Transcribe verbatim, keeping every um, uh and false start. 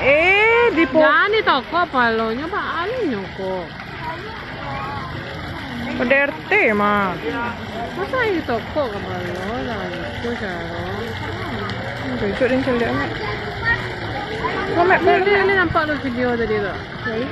Eh, di po- Jan ditokok kapalonyo, Pak. Alun nyokok. K D R T mah. Masa ditokok kapalo, jan itu caro. Jujur dan celiak, Mek. Kau, Mek, Ni, ni, ni nampak tu video tadi tu. Jadi?